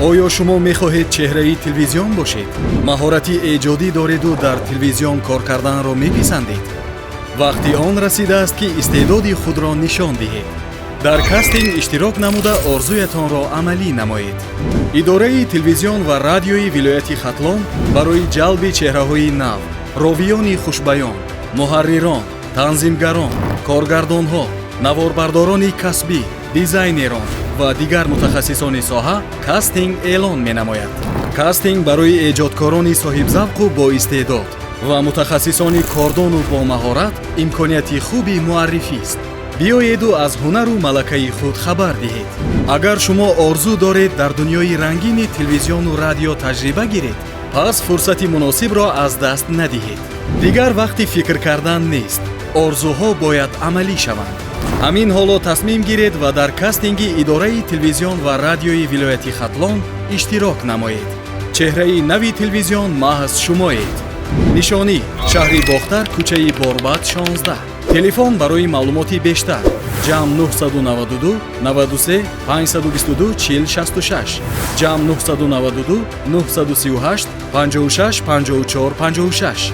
Оё шумо мехоҳед чеҳраи телевизион бошед? Маҳорати эҷодӣ дореду дар телевизион кор карданро меписандед? Вақти он расидааст, ки истеъдоди худро нишон диҳед. Дар кастинг иштирок намуда, орзуятонро амалӣ намоед. Идораи телевизион ва радиои вилояти Хатлон барои ҷалби чеҳраҳои нав, ровиёни хушбаён, муҳаррирон, танзимгарон, коргардонҳо, наворбардорони касбӣ, дизайнерон ва дигар мутахассисони соҳа кастинг эълон менамояд. Кастинг барои эҷодкорони соҳибзавқу боистеъдод ва мутахассисони кордону бомаҳорат имконияти хуби муаррифист. Биёеду аз ҳунару малакаи худ хабар диҳед. Агар шумо орзу доред дар дунёи рангини телевизиону радио таҷриба гиред, пас фурсати муносибро аз даст надиҳед. Дигар вақти фикр кардан нест, орзуҳо бояд амалӣ шаванд. Ҳамин ҳоло тасмим гиред ва дар кастинги идораи телевизион ва радиои вилояти Хатлон иштирок намоед. Чеҳраи нави телевизион маҳз шумоед. Нишонӣ: шаҳри Бохтар, кӯчаи Борбад, 16. Телефон барои маълумоти бештар: +992 93 522 40 66, +992 938 56 54 56.